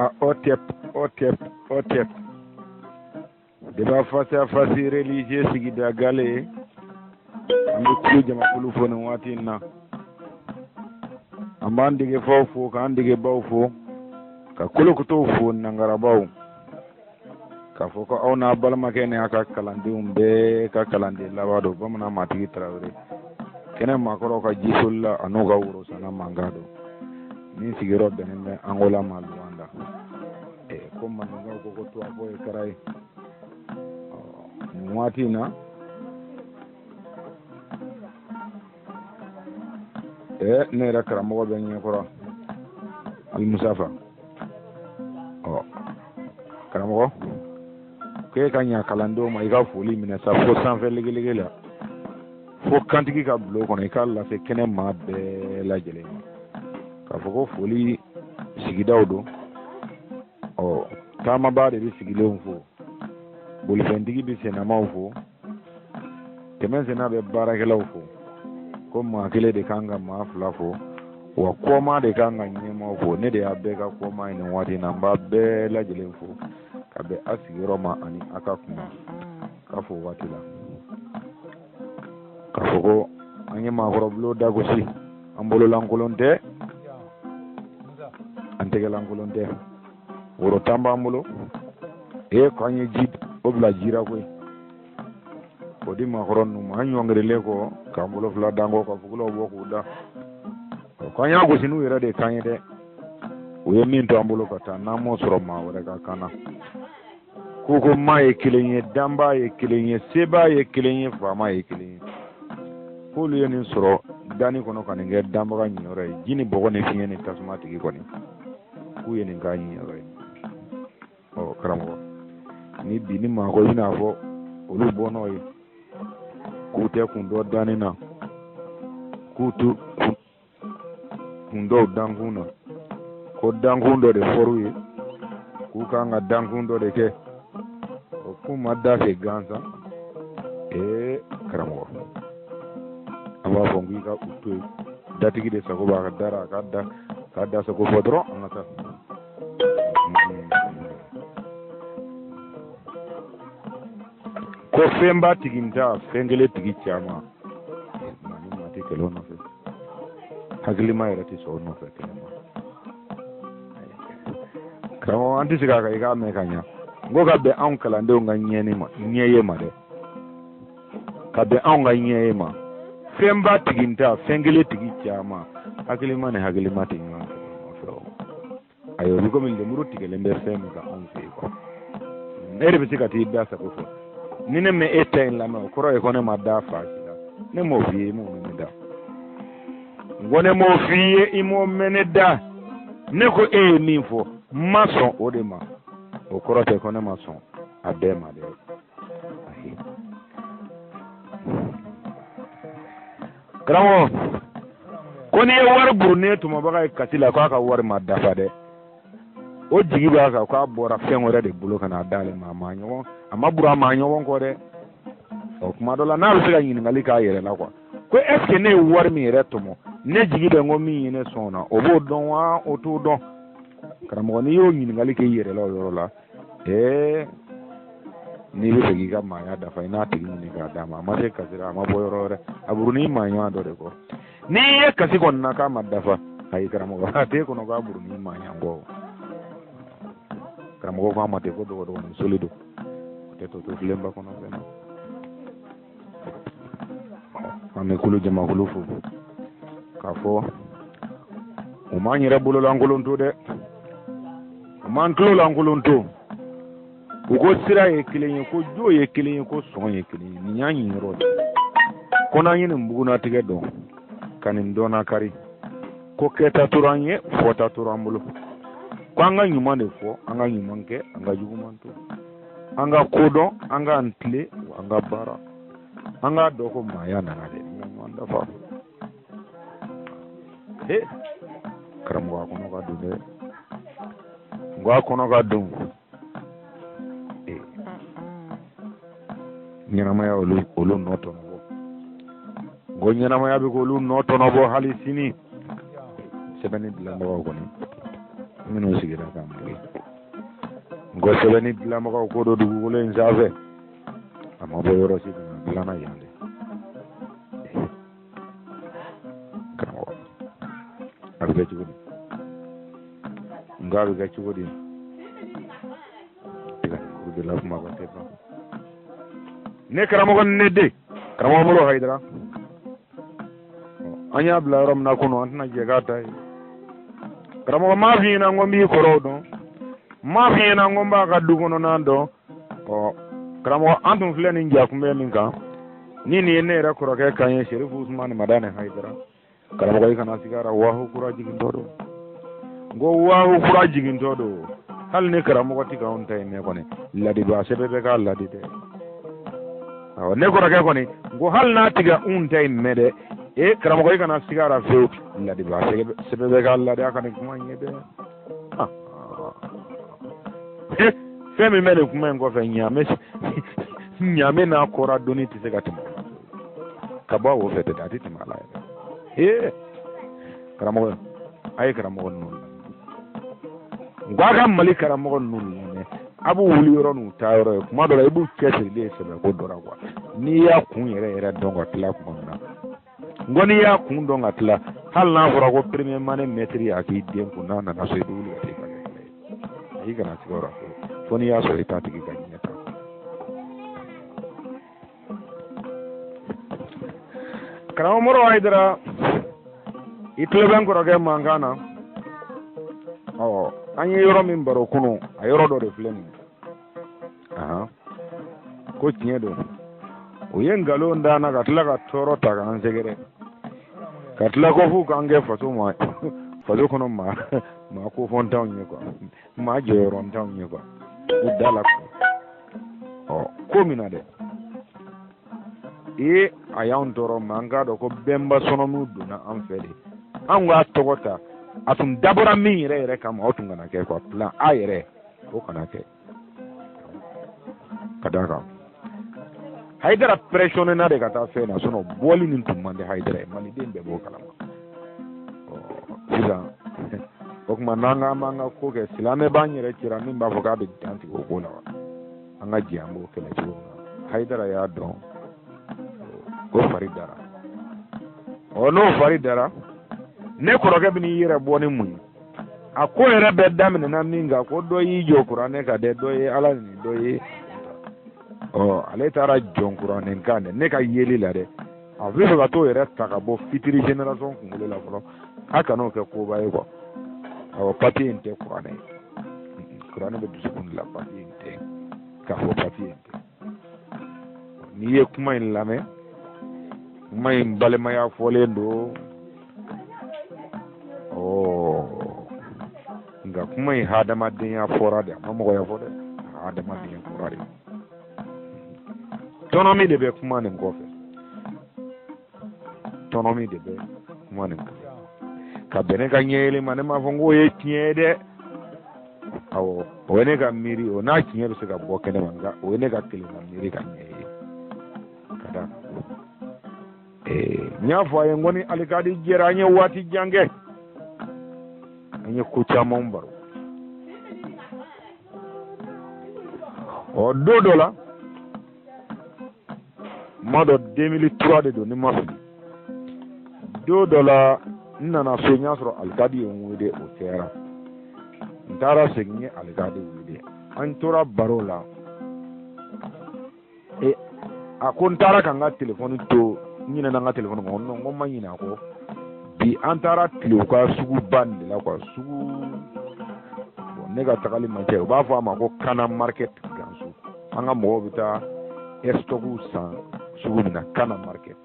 A Hotep, Hotep, Hotep. Débat face à face religieux sigida gale. An bɛ kulu jamakulu fo nin waati in na. An b'an degefaw fo k'an degebaw fo ka kolokotow fo nangarabaw k'a fɔ ko aw n'a balimakɛ ni a ka kalandenw bɛɛ ka kalanden laban don bamanan matigi tarawele kɛnɛ maakɔrɔw ka jisolila an'u ka worosanna mankan don min sigiyɔrɔ bɛnnen bɛ angola ma luwanda ko maninkaw ko ko tuwafɔ ye kara ye nin waati in na ne yɛrɛ karamɔgɔ bɛ ɲɛkɔrɔ alimusafa ɔ karamɔgɔ k'e ka ɲa kalandenw ma i ka foli minɛ sa fo sanfɛ legelege la fo kantigi ka bulon kɔnɔ i k'a lase kɛnɛ maa bɛɛ lajɛlen ma k'a fɔ ko foli sigidaw don ɔ taamabaa de bɛ sigilenw fo bolifɛntigi bɛ sennamaw fo tɛmɛsenna bɛ baarakɛlaw fo ko maa kelen de kan ka maa fila fo wa kɔma de kan ka ɲɛmaaw fo ne de y'a bɛɛ ka kɔma ye nin waati in na n b'a bɛɛ lajɛlen fo ka bɛn a sigiyɔrɔ ma ani a ka kuma k'a fo waati la k'a fɔ ko an ye maakɔrɔbulon dagosi an bololankolon tɛ an tɛgɛlankolon tɛ woro tan b'an bolo ee ko an ye ji o bila ji ra koyi k'o di maakɔrɔ ninnu ma an ɲɔngirilen kɔ k'an bolo fila d'an kɔ ka fugulaw bɔ k'u da k'an y'a gosi n'u yɛrɛ de kan ye dɛ u ye min to an bolo ka taa n'an m'o sɔrɔ maa wɛrɛ ka kan na k'u ko maa ye kelen ye danbaa ye kelen ye sebaa ye kelen ye faama ye kelen ye k'olu ye nin sɔrɔ danni kɔnɔ ka nin kɛ danbaga ɲiyɔrɔ ye ji ni bɔgɔ ni fiɲɛ ni tasuma tigi kɔni k'u ye nin k'a ɲiyɔrɔ ye ɔ karamɔgɔ ni bi ni maa ko i bɛn'a fɔ olu bɔnnaw ye k'u tɛ kun dɔn danni na k'u t'u kun dɔn dankun na ko dankun dɔ de fɔr'u ye k'u kan ka dankun dɔ de kɛ o k'u ma da kɛ gansan ee karamɔgɔ an b'a fɔ n k'i ka u to yen datigi de sago b'a ka da ra a ka da k'a da sago fɔ dɔrɔn an ka taa ko fɛnba tigintan fɛn kelen tigi caman maa ni maa tɛ kɛlɛ o nɔfɛ hakilima yɛrɛ tɛ sɔn o nɔfɛ kɛlɛ ma karamɔgɔ an tɛ segin a kan i k'a mɛn ka ɲa n ko ka bɛn anw kalandenw ka ɲɛni ma ɲɛ ye ma dɛ ka bɛn anw ka ɲɛ ye ma fɛnba tigintan fɛn kelen tigi caman hakilima ni hakilima tɛ ɲɔgɔn nɔfɛ o ayi o bɛ komi lemuru tigɛlen bɛ fɛn min kan anw fɛ yen quoi ne de bɛ se ka t'i da sago fɔ ni ne ma e ta in lamɛn o kɔrɔ ye ko ne ma da fa si la ne m'o f'i ye i m'o mɛn ne da n ko ne m'o f'i ye i m'o mɛn ne da ne ko e ye min fɔ n ma sɔn o de ma o kɔrɔ tɛ ko ne ma sɔn a bɛɛ ma dɛ ayi karamɔgɔ ko n'i ye wari burunnen tɔmɔbaga ye kasi la k'a ka wari ma dafa dɛ o jigi b'a kan k'a bɔra fɛn wɛrɛ de bolo ka n'a d'ale ma a ma ɲɔgɔn a ma buru a ma ɲɔgɔn kɔ dɛ ɔ kuma dɔ la n'a bɛ se ka ɲininkali k'a yɛrɛ la quoi ko est ce que ne ye wari min yɛrɛ tɔmɔ ne jigi bɛ n ko min ye ne sɔn na o b'o dɔn wa o t'o dɔn karamɔgɔ n'i y'o ɲininkali kɛ i yɛrɛ la o yɔrɔ la ee n'i bɛ fɛ k'i ka maaya dafa i n'a tigi ɲini k'a d'a ma a ma se kasi la a ma bɔ yɔrɔ wɛrɛ a burunin maa ɲɔgɔn dɔ de kɔ n'i ye kasi kɔni na k'a ma dafa ayi karamɔgɔ a t'e kɔnɔ k'a burunin maa ɲɔgɔn kɔ karamɔgɔ ko a ma ten ko dɔgɔdɔgɔnin soli don o tɛ to to filenba kɔnɔ fɛn na an bɛ kulu jamakulu fo k'a fɔ u m'an yɛrɛ bololankolon to dɛ u m'an tulolankolon to u ko sira ye kelen ye ko jo ye kelen ye ko sɔn ye kelen ye nin y'an ɲinyɔrɔ de ko n'an ye nin bugunnatigɛ dɔn ka nin dɔnna kari ko kɛta tora an ye fɔta tora an bolo ko an ka ɲuman de fɔ an ka ɲuman kɛ an ka juguman to an ka ko dɔn an k'an tilen an ka baara an k'a dɔn ko maaya nana de an ka ɲɔgɔn dafa he karamɔgɔ a kɔnɔ ka don dɛ n ko a kɔnɔ ka don ɲɛnamaya olu olu nɔ tɔnɔbɔ n ko ɲɛnamaya bɛ k'olu nɔ tɔnɔbɔ hali sini sɛbɛnni dilanbagaw kɔni minnu sigira k'an dege. N ko sɛbɛnni dilanbagaw ko don dugukolo in sanfɛ, a ma bɔ yɔrɔ si ka na, dilanna yan de. Karamɔgɔ, a bɛ kɛ cogo di? N ko a bɛ kɛ cogo di? Tiga de la kuma tɛ ban. Ne karamɔgɔ, ne den karamɔgɔ Modibo Hayidara, an y'a bila yɔrɔ min na kunu, an tɛna jɛ k'a ta ye. Karamɔgɔ m'a f'i ɲɛna n ko n b'i kɔrɔw dɔn, n m'a f'i ɲɛna n ko n b'a ka du kɔnɔna dɔn. Ɔ karamɔgɔ, an tun filɛ nin ja kunbɛn min kan ni nin ye ne yɛrɛ kɔrɔkɛ kan ye, Serifu Usumani Madani Hayidara. Karamɔgɔ, i kana siga ra, wahu kura jigintɔ don. N ko wahu kura jigintɔ don. Hali ni karamɔgɔ ti k'anw ta in mɛn kɔni, ladibaa sɛbɛ bɛ k'a ladi dɛ. Awɔ, ne kɔrɔkɛ kɔni, n ko hali n'a ti ka anw ta in mɛn dɛ, e karamɔgɔ, i kana siga ra fewu, ladibaa sɛbɛ bɛ k'a ladi. A ka nin kuma in ye dɛ. Fɛn min bɛ nin kuma in kɔfɛ, ɲaamɛ ɲaamɛ n'a kɔra doni tɛ se ka tɛmɛ ka bɔ o fɛ tɛ, a tɛ tɛmɛ a la yɛrɛ. Ee karamɔgɔ, a ye karamɔgɔ ninnu lamɛn. N ko a ka Mali karamɔgɔ ninnu lamɛn, a b'u wuli yɔrɔ n'u taa yɔrɔ ye. Kuma dɔ la, i b'u cɛsirilen ye sɛbɛ ko dɔ la kuwa. N'i y'a kun yɛrɛ yɛrɛ dɔn ka tila kuma min na, n ko n'i y'a kun dɔn ka tila, hali n'a fɔra ko premier année mɛtiri a k'i den kun, n'a nana so, i bɛ wuli ka taa i ka kɛ kɛlɛ ye. I kana siga o la fo n'i y'a sɔrɔ i t'a tigi ka ɲɛ ta. Karamɔgɔ Modibo Hayidara, i tulo bɛ n kɔrɔkɛ mankan na. Ɔ an ye yɔrɔ min baro kunu, a yɔrɔ dɔ de filɛ nin ye. Ahan, ko tiɲɛ don, u ye nkalon d'an na ka tila ka tɔɔrɔ ta k'an sɛgɛrɛ, ka tila ko f'u k'an kɛ faso ma, faso kɔnɔ maa maa kofɔntanw ye kuwa, maa jɔyɔrɔntanw ye kuwa, u da la kuwa. Ɔ ko min na dɛ, ee a y'anw tɔɔrɔ, mɛ an k'a dɔn ko bɛnba sɔnɔmiw donna an fɛ de. An k'a tɔgɔ ta, a tun dabɔra min yɛrɛ yɛrɛ kama, o tun kana kɛ kuwa. Plan A yɛrɛ, o kana kɛ. Ka d'a kan Hayidara pressionné na de ka taa fɛn na, sinon bɔli nin tun man di Hayidara ye, maliden bɛɛ b'o kalama. Sisan o tuma, n'an k'an b'an ka ko kɛ, silamɛ b'an yɛrɛ cira min b'a fɔ k'a bɛ dan tigɛ o ko la wa, an ka jɛ an b'o kɛlɛ cogo min na. Hayidara y'a dɔn o fari dara. Ɔ n'o fari dara, ne kɔrɔkɛ bɛ n'i yɛrɛ bɔ ni mun ye? A ko yɛrɛ bɛɛ daminɛna min kan, ko dɔ y'i jɔ kuranɛ kan dɛ, dɔ ye ala nin, dɔ ye ɔ ale taara jɔn kuranɛ kan dɛ. Ne ka yeli la dɛ, a bɛ fɛ ka t'o yɛrɛ ta ka bɔ future génération kunkolo la fɔlɔ. A kan'o kɛ koba ye kuwa. Awɔ, papiye in tɛ kuranɛ ye, kuranɛ bɛ dusukun de la, papiye in tɛ. K'a fɔ papiye in tɛ, n'i ye kuma in lamɛn, kuma in balimaya fɔlen don, ɔ nka kuma in hadamadenya fɔra de, a ma mɔgɔya fɔ dɛ, hadamadenya fɔra de. Tɔnɔmi de bɛ kuma nin kɔfɛ, tɔnɔmi de bɛ kuma nin kɔfɛ ka bɛn ne ka ɲɛyɛlɛ ma. Ne m'a fɔ n k'o ye tiɲɛ ye dɛ. Awɔ, o ye ne ka miiri, o n'a tiɲɛ bɛ se ka bɔ kɛnɛ ma, nka o ye ne ka kelenna miiri ka ɲɛ ye. Ka d'a kan n y'a fɔ a ye, n ko ni alikadi jɛra, an ye waati jan kɛ, an ye ko caman baro. Ɔ don dɔ la, n m'a dɔn, 2003 de don ni ma fili, don dɔ la n nana so, n y'a sɔrɔ alikadi ye n wele, o kɛra n taara segin, n ye alikadi wele, an tora baro la. E a ko n taara ka n ka telefɔni to, n ɲinɛna n ka telefɔni kɔ. Non, n ko n ma ɲinɛ a kɔ. Bi an taara tile u ka suguba nin de la quoi, sugu bon, ne ka tagali man ca, u b'a fɔ a ma ko Kana Market Ganso. An ka mɔgɔw bɛ taa stock san sugu min na, Kana Market.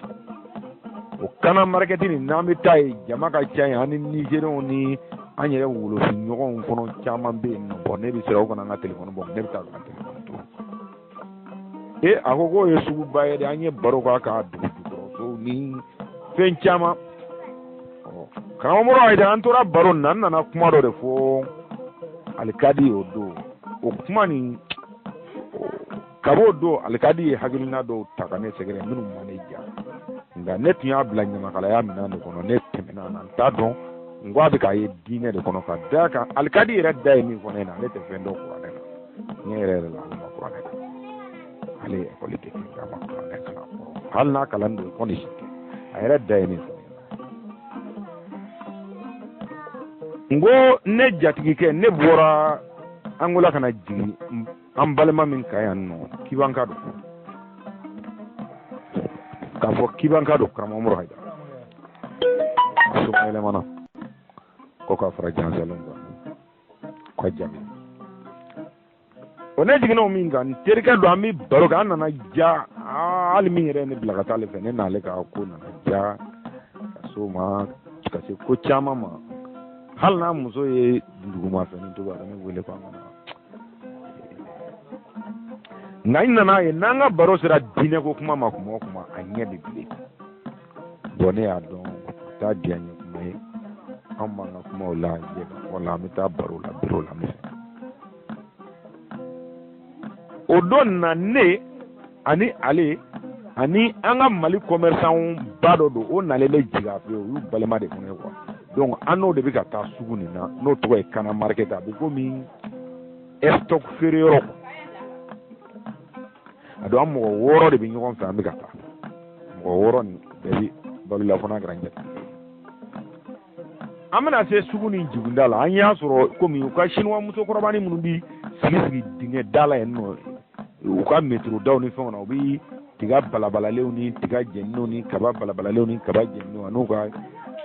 O Kana Market nin, n'an bɛ taa yen, jama ka ca yen, an ni Nigériens ni an yɛrɛ wolofin ɲɔgɔnw kɔnɔ caman bɛ yen nɔ. Bon, ne bɛ siran u kana n ka telefɔni bɔ, ne bɛ taa ka n ka telefɔni to. E a ko k'o ye suguba ye dɛ. An ye baro k'a kan, dugu jukɔrɔsow ni fɛn caman. Karamɔgɔ Modibo Hayidara, an tora baro nin na, n nana kuma dɔ de fɔ alikadi o don. O kuma nin, kab'o don, alikadi ye hakilina dɔw ta ka ne sɛgɛrɛ minnu ma ne diya, nka ne tun y'a bila ɲamakalaya minɛn de kɔnɔ, ne tɛmɛna na. N t'a dɔn n ko a bɛ k'a ye diinɛ de kɔnɔ, ka d'a kan alikadi yɛrɛ da ye min fɔ ne ɲɛna, ale tɛ fɛn dɔn kuranɛ na. Ɲɛ yɛrɛ yɛrɛ la, ale ma kuranɛ kalan. Ale ye ekɔli de kɛ, nka a ma kuranɛ kalan. Hali n'a kalan don, kɔni si tɛ. A yɛrɛ da ye nin fɔ. N ko ne jatigikɛ, ne bɔra Angola ka na jigin an balima min kan yan nɔ, kibanka don. K'a fɔ kibanka don, karamɔgɔ Umaru Hayidara. A soma yɛlɛmana ko ka fara jansɛlenw kan ka jaabi. O ne jiginna o min kan, n terikɛ don, an bɛ baro kɛ, an nana ja. Hali min yɛrɛ ye ne bila ka taa ale fɛ, ne n'ale ka ko nana ja ka s'o ma, ka se ko caman ma. Hali n'a muso ye dugumafɛnnin tobi, a bɛ ne wele ko an ka na. Nka n nana ye, n'an ka baro sera diinɛ ko kuma ma kuma o kuma, a ɲɛ bɛ bilen. Bon, ne y'a dɔn t'a diya n ye kuma ye. Anw b'an ka kumaw la jɛ ka fɔ la, an bɛ taa baro la, biro la, an bɛ fɛ. O don na, ne ani ale ani an ka Mali commerçant ba dɔ don, o nalen bɛ jigin a fɛ yen, o y'u balima de fana ye quoi. Donc an n'o de bɛ ka taa sugu nin na, n'o tɔgɔ ye Kana Market, a bɛ komi stock feere yɔrɔ quoi. A don, an mɔgɔ 6 de bɛ ɲɔgɔn fɛ, an bɛ ka taa. Mɔgɔ 6 nin bɛɛ bɛ balo la, fo n'a kɛra n jatigikɛ ye. An bɛna se sugu ni jiginda la, an y'a sɔrɔ komi u ka chinois musokɔrɔbanin minnu bɛ sigi sigi dingɛ da la yen nɔ, u ka métro daw ni fɛnw na, u bɛ tiga balabalalenw ni tiga jɛninw ni kaba balabalalenw ni kaba jɛninw an'u ka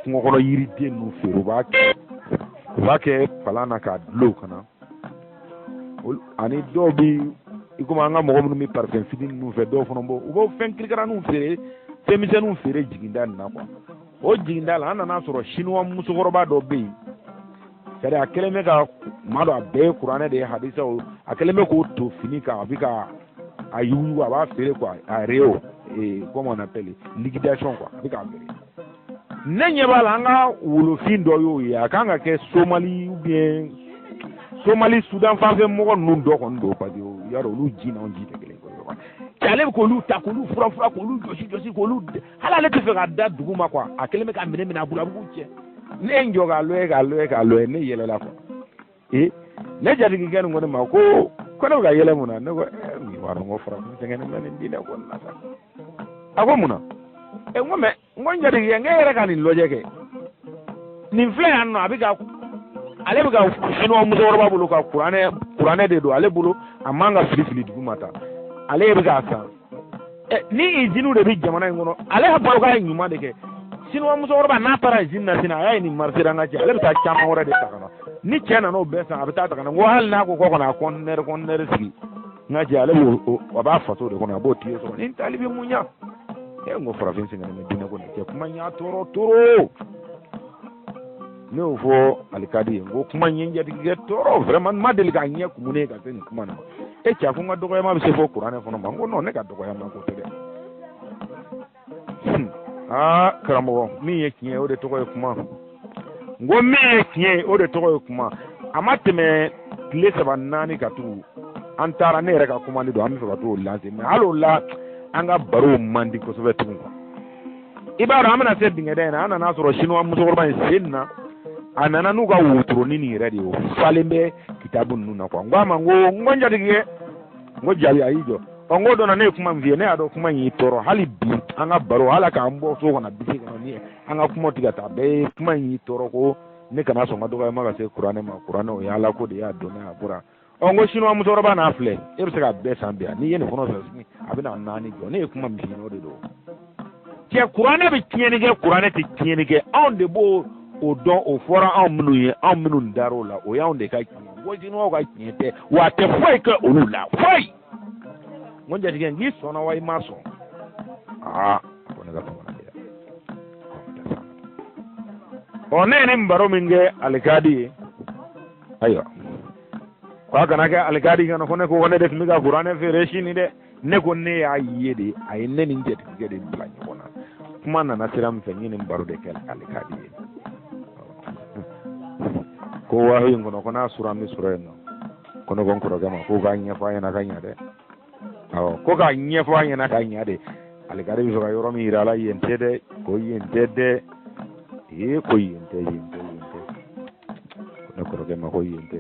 kungo kɔnɔ yiriden ninnu feere. U b'a kɛ palan na k'a dulon ka na. Ani dɔw bɛ i komi an ka mɔgɔ minnu bɛ parfum fitinin ninnu fɛ, dɔw fana b'o, u b'o fɛn kirikaraninw feere, fɛn misɛnninw feere jiginda nin na quoi. O jiginda la, an nana sɔrɔ chinois musokɔrɔba dɔ bɛ yen, c'est à dire a kɛlen bɛ ka maa dɔn, a bɛɛ ye kuranɛ de ye, hadisaw, a kɛlen bɛ k'o to fini kan, a bɛ ka a yuguyugu, a b'a feere quoi, a réo, comment on appelle, liquidation quoi, a bɛ k'a feere. Ne ɲɛ b'a la, an ka wolofin dɔ y'o ye, a kan ka kɛ Somali ou bien Somali Sudan fanfɛ mɔgɔ ninnu dɔ kɔni don, parce que yarɔ olu ji n'anw ji tɛ kelen ye. Cɛ, ale bɛ k'olu ta, k'olu fura fura, k'olu jɔsi jɔsi, k'olu, hali ale tɛ fɛ ka da dugu ma quoi. A kɛlen bɛ ka minɛ minɛ a bolo, a bɛ k'u cɛ. Ne ye n jɔ k'a lɔyɛ, k'a lɔyɛ, k'a lɔyɛ, ne yɛlɛla quoi. Ee, ne jatigikɛ nin ko ne ma ko ne bɛ ka yɛlɛ mun na? Ne ko ɛɛ, nin b'a dɔn ko farafin sɛgɛnnen bɛ nin diinɛ ko nin na sa. A ko mun na? Ɛ, n ko mɛ, n ko n jatigikɛ, n k'e yɛrɛ ka nin lajɛ kɛ, nin filɛ yan nɔ, a bɛ ka, ale bɛ ka chinois musokɔrɔba bolo ka kuranɛ de don ale bolo, a man ka fili fili dugu ma tan, ale bɛ k'a san. Ɛ, ni usine de bɛ jamana in kɔnɔ, ale ka balo k'a ye ɲuman de kɛ. Chinois musokɔrɔba n'a taara usine na sini, a y'a ye nin marché an ka cɛ, ale bɛ taa caman wɛrɛ de ta ka na. Ni cɛ nana o bɛɛ san, a bɛ taa ta ka na. N ko hali n'a ko k'o kana conteneur sigi, n ka cɛ, ale b'o, a b'a faso de kɔnɔ, a b'o tiye sɔrɔ. Nin taali bɛ mun ɲa? E, n ko farafin sɛgɛnnen bɛ diinɛ ko nin cɛ, kuma ɲa tɔɔrɔ toro. Ne y'o fɔ alikadi ye, n ko kuma ɲɛ jatigikɛ tɔɔrɔ vraiment, n ma deli k'a ɲɛ kumunen ka se nin kuma nin ma. E cɛ, a ko n ka dɔgɔyama bɛ se fɔ kuranɛ fana ma. N ko non, ne ka dɔgɔyama ko tɛ dɛ. Aa karamɔgɔ, min ye tiɲɛ ye, o de tɔgɔ ye kuma. N ko min ye tiɲɛ ye, o de tɔgɔ ye kuma. A ma tɛmɛ tile 3 4 ka tugu, an taara, ne yɛrɛ ka commande don, an bɛ fɛ ka t'o lancer, mais hali o la, an ka barow man di kosɛbɛ tugun quoi. I b'a dɔn, an bɛna se dingɛ in na, an nana sɔrɔ chinois musokɔrɔba in sen na, a nana n'u ka wotoronin nin yɛrɛ de ye, o falen bɛ kitabu ninnu na quoi. N ko a ma, n ko n jatigikɛ, n ko jaabi, a y'i jɔ. Ɔ, n ko dɔn na, ne ye kuma min f'i ye, ne y'a dɔn kuma in y'i tɔɔrɔ. Hali bi an ka baro, hali k'an bɔ so kɔnɔ bisi kɔnɔ ni an ka kuma tigɛ ka taa, bɛɛ ye kuma in y'i tɔɔrɔ, ko ne kana sɔn ka dɔgɔyama ka se kuranɛ ma. Kuranɛ, o ye ala ko de ye, a donna a bɔra. Ɔ, n ko chinois musokɔrɔba n'a filɛ, e bɛ se k'a bɛɛ san bi yan, n'i ye nin kɔnɔ sɔrɔ sini, a bɛna 4 jɔ. Ne ye kuma min f'i ɲɛna, o de don. Cɛ, kuranɛ bɛ tiɲɛni kɛ, kuranɛ tɛ tiɲɛni kɛ, anw de b'o o dɔn. O fɔra anw minnu ye, anw minnu dar'o la, o y'anw de ka tiɲɛ. Ko chinois ka tiɲɛ tɛ wa, a tɛ foyi kɛ olu la, foyi. N ko jatigɛ, n k'i sɔnna wa i ma sɔn? Aa, a ko ne ka sɔn ka ɔ, ne ye nin baro min kɛ alikadi ye, ayiwa, k'a kana kɛ alikadi kana ko ne ko ne de tun bɛ ka kuranɛ feere sini dɛ. Ne ko ne y'a ye de, a ye ne ni n jatigikɛ de bila ɲɔgɔn na. Kuma nana sira min fɛ, n ye nin baro de kɛ alikadi ye, ko wahi in kɔnɔ, ko n'a sura min sɔrɔ yen nɔ, ko ne ko n kɔrɔkɛ ma ko k'a ɲɛfɔ a ɲɛna ka ɲa dɛ. Awɔ, ko k'a ɲɛfɔ a ɲɛna ka ɲa de. Alikadi bɛ fɛ ka yɔrɔ min yira a la, yen tɛ dɛ, ko yen tɛ dɛ. Ee, ko yen tɛ, yen tɛ, yen tɛ. Ko ne kɔrɔkɛ ma ko yen tɛ.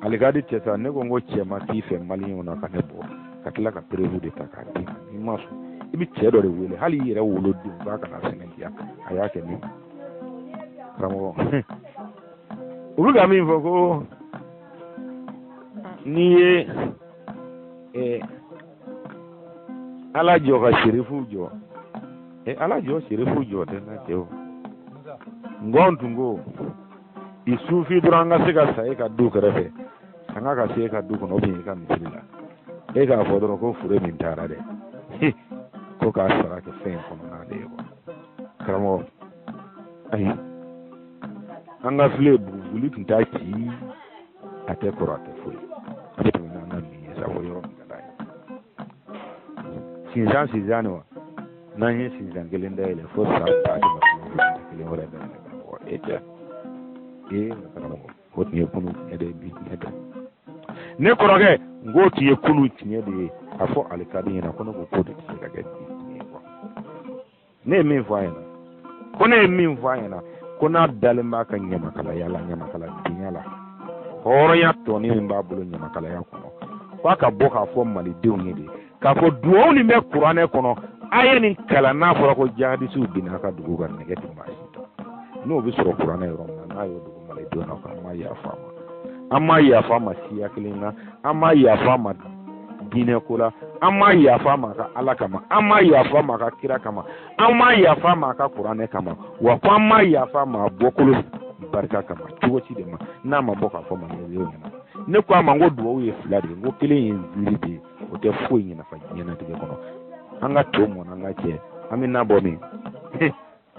Alikadi cɛ sa, ne ko n ko cɛ ma t'i fɛ maliyɛnw na ka ne bɔ ka tila ka preuve de ta k'a d'i ma. N'i ma sɔn, i bɛ cɛ dɔ de wele, hali i yɛrɛ woloden k'a ka na sɛmɛntiya. A y'a kɛ ne karamɔgɔ. U bɛ ka min fɔ ko n'i ye ala jɔ ka serifu jɔ, ala jɔ serifu jɔ tɛ n ka cɛw. Ngɔn tun ko i sufi dɔrɔn an ka se ka sa e ka du kɛrɛfɛ, sanga ka se e ka du kɔnɔ ou bien i ka misiri la, e k'a fɔ dɔrɔn ko fure min taara dɛ, ko k'a sara kɛ fɛn in kɔnɔna de ye quoi. Karamɔgɔ, ayi, an ka filen bugubuguli tun t'a ci, a tɛ kɔrɔ, a tɛ foyi, a bɛ tɛmɛ n'an ka min ye sa, o yɔrɔ min ka d'a ye. Sinsan sinsan wa, n'an ye sinsan kelen dayɛlɛ fo san 1500 kelen wɛrɛ dayɛlɛ. Karamɔgɔ, e cɛ, ee karamɔgɔ, o tun ye kunun tiɲɛ de ye, bi tiɲɛ tɛ. Ne kɔrɔkɛ, n k'o tun ye kunun tiɲɛ de ye. A fɔ alikadi ɲɛna ko ne ko k'o de tɛ se ka kɛ bi tiɲɛ ye quoi. Ne ye min fɔ a ɲɛna, ko ne ye min fɔ a ɲɛna, ko n'a dalen b'a ka ɲamakalaya la, ɲamakaladenya la, hɔrɔnya tɔni min b'a bolo ɲamakalaya kɔnɔ, k'a ka bɔ k'a fɔ malidenw ye de, k'a fɔ duwawu nin bɛ kuranɛ kɔnɔ, a ye nin kalan. N'a fɔra ko jihadisiw binna a ka dugu kan, nɛgɛ tɛ maa si ta, n'o bɛ sɔrɔ kuranɛ yɔrɔ min na, n'a y'o dogo malidenw na, k'an ma yafa a ma, an ma yafa a ma siya kelen na, an ma yafa a ma diinɛ ko la, an ma yafa a ma a ka ala kama, an ma yafa a ma a ka kira kama, an ma yafa a ma a ka kuranɛ kama, wa ko an ma yafa a ma a bɔkolo barika kama, cogo si de ma, n'a ma bɔ k'a fɔ malidenw ɲɛna. Ne ko a ma n ko duwawu ye fila de ye, n ko kelen ye ziiri de ye, o tɛ foyi ɲɛnafa diɲɛnatigɛ kɔnɔ. An ka to mɔn, an ka cɛ, an bɛ na bɔ min,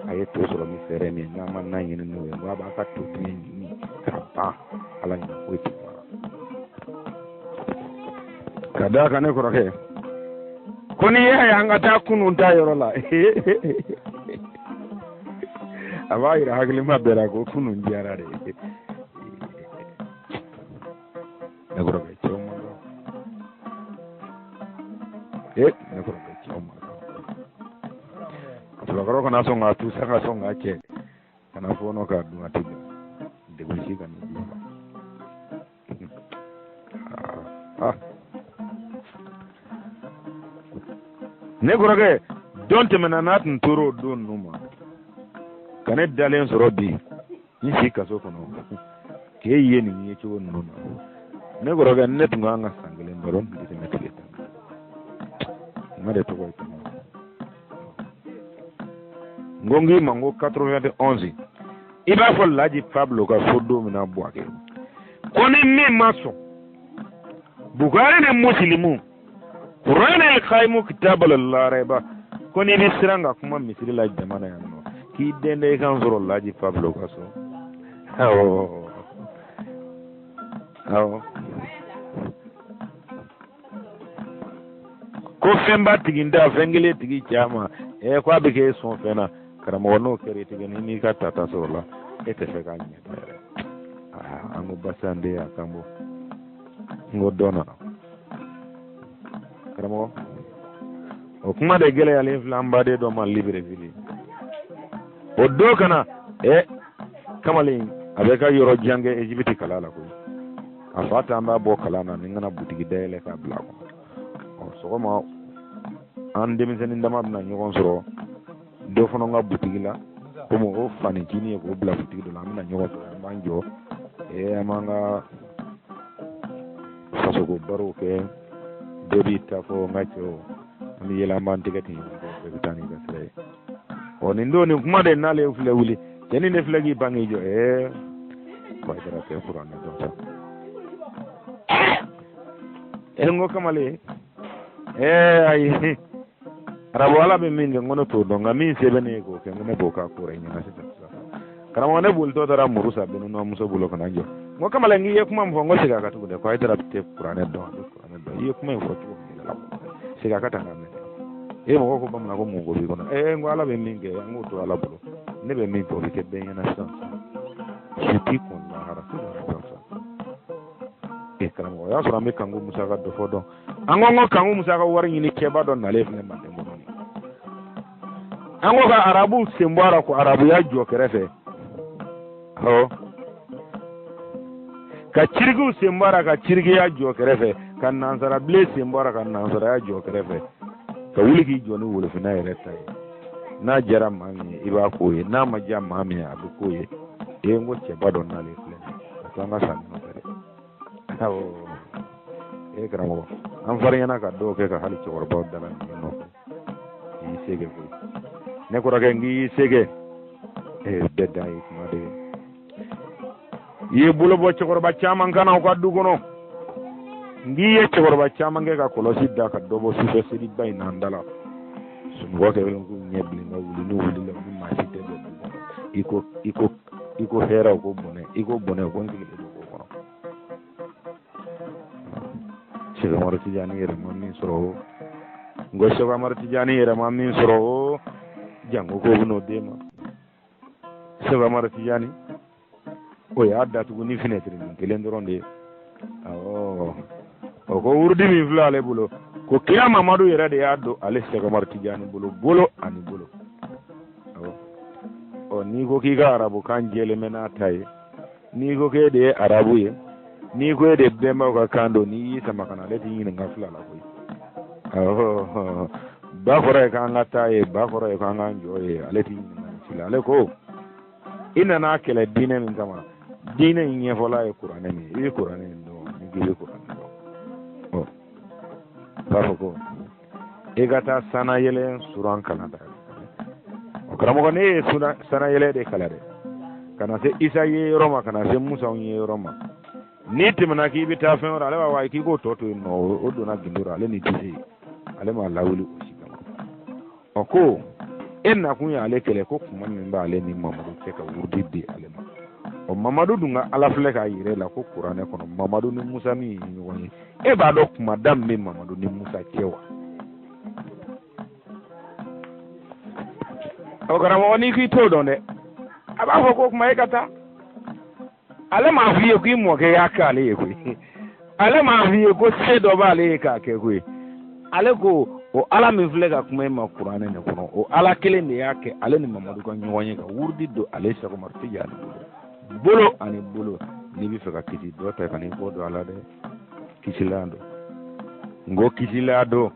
a ye to sɔrɔ ni fɛɛrɛ min ye, n'an ma na ɲini n'o ye, n ko a b'a ka to tigɛ ɲimi ka ban, ala ɲinɛ foyi tɛ bɔ a la. Ka d'a kan ne kɔrɔkɛ, ko n'i y'a ye an ka taa kunun ta yɔrɔ la, a b'a yira hakilima bɛɛ la ko kunun diyara de. Ne kɔrɔkɛ, cɛw man kan. Ne kɔrɔkɛ, cɛw man kan. Musokɔrɔ kana sɔn k'a tu sa, ka sɔn k'a cɛ kana fɔɔnɔ k'a dun, a tɛ bɛn degun si kana bila la. Ne kɔrɔkɛ, don tɛmɛna n'a tun tor'o don ninnu ma ka ne dalen sɔrɔ bi n si kaso kɔnɔ, k'e ye nin ye cogo ninnu na. Ne kɔrɔkɛ, ne tun kan ka san kelen baro, n tun tɛ tɛmɛ tile 10 kan. N ka de tɔgɔ ye tɔgɔ. N ko n k'i ma n ko 91, i b'a fɔ Laji Pablo ka so don min na Buwake, ko ni min ma sɔn Bukari ni Musilimu Kuranɛ kayimu kitabu la lareba, ko n'i bɛ siran ka kuma misiri la jama na yan nɔ, k'i den de i kan sɔrɔ Laji Pablo ka so. Awɔ, awɔ, ko fɛnba tigi tɛ fɛn kelen tigi caman, ko a bɛ k'e sɔn fɛn na. Karamɔgɔ, n'o kɛra i tigɛ ni n'i ka tata sɔrɔ la, e tɛ fɛ k'a ɲɛ ta yɛrɛ. An ko basi an den a kan bɔ, n ko dɔ nana. Karamɔgɔ, o kuma de gɛlɛyalen filɛ an baden dɔ ma Libreville. O don ka na, kamalen a bɛ ka yɔrɔ jan kɛ Egypte kalan la koyi. A fa t'an b'a bɔ kalan na ni n kana butigi dayɛlɛ k'a bila a kɔnɔ. Ɔ, sɔgɔma an denmisɛnnin dama bɛna ɲɔgɔn sɔrɔ dɔ fana ka butigi la, komi o fanicinin ye k'o bila butigi dɔ la, an bɛna ɲɔgɔn sɔrɔ, an b'an jɔ, an b'an ka fasoko barow kɛ, bɛɛ b'i ta fɔ. N ka cɛw, an bɛ yɛlɛ, an b'an tɛgɛ ten ɲɔgɔn kɔ, bɛɛ bɛ taa n'i ka sira ye. Ɔ, nin don nin kuma de n'ale filɛ wuli, cɛnin de filɛ k'i ban k'i jɔ, ko a kɛra tɛ kuranɛ dɔn sa. N ko kamalen, ayi, arabu ala bɛ min kɛ, n ko ne t'o dɔn, nka min se bɛ ne ye k'o kɛ, n ko ne b'o k'a ko yɛrɛ ɲɛna sisan. Karamɔgɔ, ne bolitɔ taara muru san Beninois muso bolo ka na n jɔ. N ko kamalen, k'i ye kuma min fɔ, n ko segin a kan tugun dɛ. Ko Hayidara tɛ kuranɛ dɔn, a bɛ kuranɛ dɔn. I ye kuma in fɔ cogo min la, segin a kan tan k'a mɛn. E mɔgɔ ko bamanan ko mun ko b'i kɔnɔ. N ko ala bɛ min kɛ, an k'o to ala bolo. Ne bɛ min kɛ, o bɛ kɛ bɛɛ ɲɛna sisan. Su t'i kɔn lahara sisan sisan. Karamɔgɔ, o y'a sɔrɔ an bɛ Kanku Musa ka dɔ fɔ dɔn. An ko n ko Kanku Musa ka wari ɲini kɛba dɔ nalen filɛ manden kɔnɔ nin. An ko ka arabu sen bɔ a la ko arabuya jɔ kɛrɛfɛ. Awɔ. Ka cirikiw sen bɔ a ra, ka cirikiya jɔ kɛrɛfɛ, ka nansarabilen sen bɔ a ra, ka nansaraya jɔ kɛrɛfɛ, ka wuli k'i jɔ ni wolofinna yɛrɛ ta ye. N'a diyara maa min ye, i b'a k'o ye. N'a ma diya maa min ye, a bɛ k'o ye. Ee, n ko cɛba dɔ nalen filɛ nin ye, ka to an ka sanni nɔfɛ dɛ. Awɔ, ee karamɔgɔ, an farinyana ka dɔw kɛ ka hali cɛkɔrɔbaw dala ninnu nɔfɛ. I y'i se kɛ koyi, ne kɔrɔkɛ, n k'i y'i se kɛ. Ee, bɛɛ dan ye kuma de ye. I ye bolo bɔ cɛkɔrɔba caman kan na u ka du kɔnɔ. N k'i ye cɛkɔrɔba caman kɛ ka kɔlɔsi da ka dɔ bɔ sufɛ seliba in n'an da la. Sunɔgɔ kɛ k'u ɲɛ bilen ka wuli, n'u wulila, u ni maa si tɛ bɛn du kɔnɔ. I ko i ko i ko hɛrɛ, o ko bɔnɛ, i ko bɔnɛ, o ko n sigilen don k'o kɔnɔ. Sɛki Umaru Tijani yɛrɛ ma min sɔrɔ o, n ko Sɛki Umaru Tijani yɛrɛ ma min sɔrɔ o, janko k'o bɛn'o d'e ma. Sɛki Umaru Tijani o y'a datugu ni finɛtirinin kelen dɔrɔn de ye. Awɔ, o ko wurudi min filɛ ale bolo, ko kira Mamadu yɛrɛ de y'a don ale Sɛki Umaru Tijani bolo, bolo ani bolo. Awɔ, ɔ n'i ko k'i ka arabukan jɛlen bɛ n'a ta ye, n'i ko k'e de ye arabu ye, n'i ko e de bɛnbaw ka kan don, n'i y'i sama ka na, ale t'i ɲininka fila la koyi. Awɔ, ba kɔrɔ ye k'an ka taa ye, ba kɔrɔ ye k'an k'an jɔ ye, ale t'i ɲininka nin si la. Ale ko i nana kɛlɛ diinɛ min kama, diinɛ in ɲɛfɔla ye kuranɛ min ye, i bɛ kuranɛ in dɔn, n'i k'i bɛ kuranɛ dɔn, ɔ b'a fɔ ko i ka taa sanayɛlɛ suran kalan da. O karamɔgɔ, ne ye sanayɛlɛ de kalan dɛ, ka na se Isa ye yɔrɔ ma, ka na se Musa ye yɔrɔ ma. N'i tɛmɛna k'i bɛ taa fɛn wɛrɛ, ale b'a fɔ ayi, k'i k'o tɔ to yen nɔ, o donna gindo la, ale ni tɛ se yen, ale m'a lawuli o si kama. Ɔ ko e nakun ye ale kɛlɛ, ko kuma min b'ale ni Mamadu cɛ ka wurudi di ale ma. Ɔ Mamadu dun ka Ala filɛ k'a yir'e la ko kuranɛ kɔnɔ Mamadu ni Musa min ye ɲɔgɔn ye, e b'a dɔn kumada min bɛ Mamadu ni Musa cɛ wa? Ɔ karamɔgɔ, n'i k'i t'o dɔn dɛ, a b'a fɔ ko kuma e ka taa. Ale m'a f'i ye k'i mɔkɛ y'a k'ale ye koyi, ale m'a f'i ye ko se dɔ b'ale ye k'a kɛ koyi. Ale ko o Ala min filɛ ka kuma e ma kuranɛ nin kɔnɔ, o Ala kelen de y'a kɛ ale ni Mamadu ka ɲɔgɔn ye ka wurudi don ale Sɛki Umaru Tijani bolo, bolo ani bolo. N'i bɛ fɛ ka kisi, dɔ ta ka n'i kɔ don a la dɛ, kisilan don. N ko kisilan don.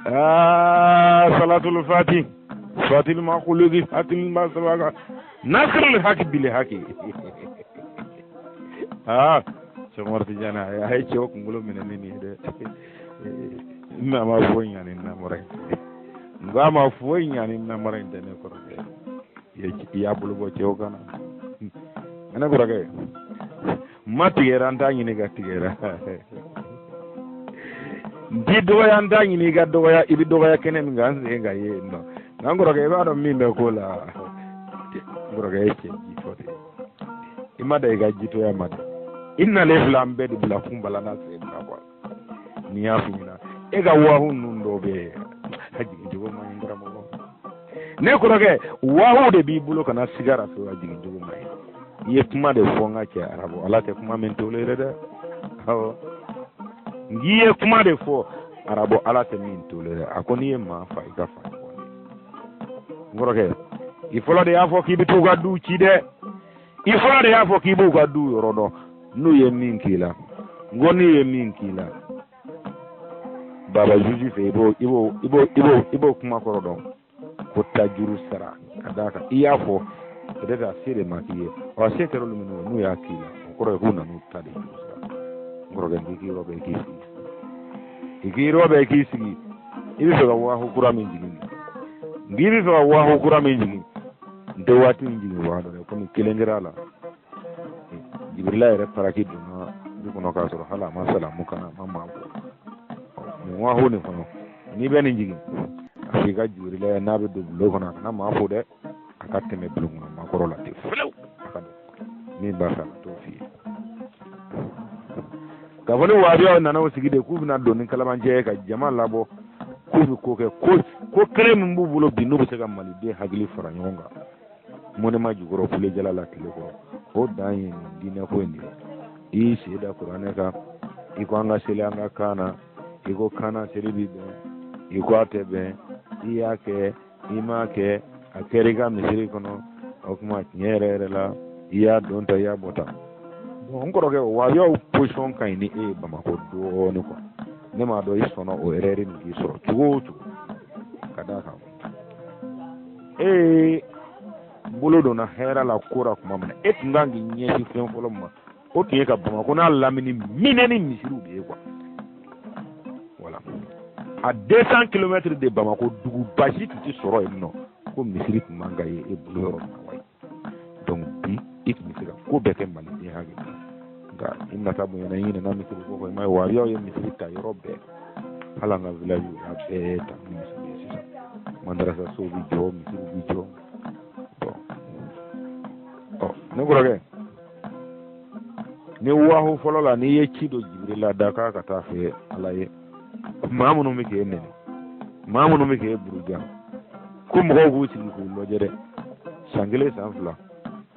Aa, salatul fati, fatil makuluki, fatil masabaka, nasirul haki bil haki. Aa, Sɛki Umaru Tijani a ye cɛw kunkolo minɛ ni nin ye dɛ. N'a ma foyi ɲa ni namara in tɛ, n ko a ma foyi ɲa ni namara in tɛ. Ne kɔrɔkɛ, i y'a bolo bɔ cɛw kan na. Ne kɔrɔkɛ, ma tigɛra, n t'a ɲini ka tigɛra, n t'i dɔgɔya, n t'a ɲini i ka dɔgɔya. I bɛ dɔgɔya kɛnɛ min kan, n sen ka ye yen nɔ. Nka n kɔrɔkɛ, i b'a dɔn min bɛ ko la. N kɔrɔkɛ ye cɛ jitɔ de ye, i ma da i ka jitɔya ma dɛ. I nalen filɛ, an bɛɛ de bila kun bala n'a sen na kuwa. N'i y'a f'i ɲɛna, e ka wahu ninnu dɔw bɛ yen, a jigin cogo man ɲi. Karamɔgɔ, ne kɔrɔkɛ, wahu de b'i bolo ka na sigara fewu, a jigin cogo man ɲi. I ye kuma de fɔ n ka cɛ arabu, Ala tɛ kuma min toléré dɛ. Awɔ, n k'i ye kuma de fɔ arabu, Ala tɛ min toléré. A ko n'i ye maa fa, i ka fa ɲɔgɔn de. N kɔrɔkɛ, i fɔlɔ de y'a fɔ k'i bɛ t'u ka du ci dɛ. I fɔlɔ de y'a fɔ k'i b'u ka du yɔrɔ dɔn. N'u ye min k'i la, n ko n'u ye min k'i la baba juge fɛ, i b'o i b'o i b'o i b'o i b'o kuma kɔrɔ dɔn ko taa juru sara. Ka d'a kan i y'a fɔ peut-être a se de ma k'i ye. Ɔ, a se kɛra olu minnu ye, n'u y'a k'i la, o kɔrɔ ye k'u nan'u ta de juru sara. N kɔrɔkɛ, n k'i k'i yɔrɔ bɛɛ k'i sigi, i k'i yɔrɔ bɛɛ k'i sigi. I bɛ fɛ ka wahu kura min jigin, n k'i bɛ fɛ ka wahu kura min jigin, n tɛ waati min jigin waa dɔ dɛ, komi kelen kɛra a la. Jibirila yɛrɛ paraki donna du kɔnɔ k'a sɔrɔ hali a ma salamu kana, a ma maa fɔ. Nin wahu nin kɔnɔ, n'i bɛ nin jigin, a f'i ka jibirila ye, n'a bɛ don bulon kɔnɔ, a kana maa fo dɛ, a ka tɛmɛ bulon kɔnɔ makɔrɔ la ten filew, a ka don. Min b'a fɛ, a ka t'o f'i ye k'a fɔ ni wahabiyaw nana o sigi de k'u bɛna don ni kalabanciya ye ka jama labɔ, k'u bɛ ko kɛ ko kelen min b'u bolo bi, n'u bɛ se ka maliden hakili fara ɲɔgɔn kan mɔnɛma jukɔrɔ kulejala la tile kɔrɔ, o dan ye nin diinɛ ko in de ye. I y'i sen da kuranɛ kan, i ko an ka seli an ka kan na, i ko kan na seli bi bɛn, i ko a tɛ bɛn, i y'a kɛ, i m'a kɛ, a kɛra i ka misiri kɔnɔ. O tuma tiɲɛ yɛrɛ yɛrɛ la, I y'a don ta, i y'a bɔ ta. Bon, n kɔrɔkɛ, wahabiyaw position ka ɲi ni e ye Bamakɔ dɔɔni quoi. Ne m'a dɔn i sɔnna o erreur nin k'i sɔrɔ cogo o cogo, ka d'a kan e bolo donna hɛrɛ la ko la tuma min na, e tun kan k'i ɲɛsin fɛn fɔlɔ min ma, o tun ye ka Bamakɔ n'a lamini minɛ ni misiriw de ye quoi. Voilà, à 200 kilomètres de Bamakɔ, duguba si tun tɛ sɔrɔ yen nɔ ko misiri tun man ka ye e bolo yɔrɔ min na wa. Donc bi i tun bɛ se ka ko bɛɛ kɛ maliden hakili la, nka i nata bonyana, i ɲinɛna misiri ko kɔ. I m'a ye, wahabiyaw ye misiri ta yɔrɔ bɛɛ, hali an ka village y'a bɛɛ ta ni misiri ye. Sisan madarasa sow bɛ jɔ, misiriw bɛ jɔ. Bon, ɔ ne kɔrɔkɛ, ni wahu fɔlɔ la, n'i ye ci dɔ Jibirila da k'a ka taa fɛ Ala ye, maa minnu bɛ k'e nɛni, maa minnu bɛ k'e buruja, ko mɔgɔw k'u sigi k'u lajɛ dɛ, san kelen, san fila,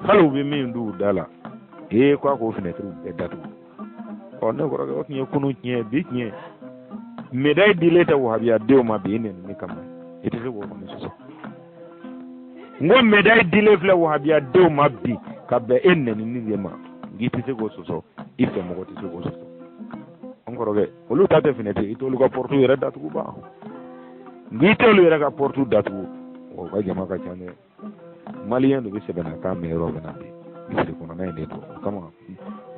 hali u bɛ min d'u da la, ee, k'a k'o finɛtiriw bɛɛ datugu. Ɔ ne kɔrɔkɛ, o tun ye kunun tiɲɛ, bi tiɲɛ, médaille dilen tɛ wahabiyadenw ma bi nɛnini kama, i tɛ se k'o kɔni sɔsɔ. N ko médaille dilen filɛ wahabiyadenw ma bi ka bɛn e nɛnini de ma, n'i tɛ se k'o sɔsɔ, i fɛ mɔgɔ tɛ se k'o sɔsɔ. N kɔrɔkɛ, olu ta tɛ fenêtre, i t'olu ka porte yɛrɛ datugu ba, n'i t'olu yɛrɛ ka porte datugu, o ka jama ka ca dɛ. Maliyɛn de bɛ sɛbɛnna kan mɛn yɔrɔ min na bi, misiri kɔnɔna in de don. O kama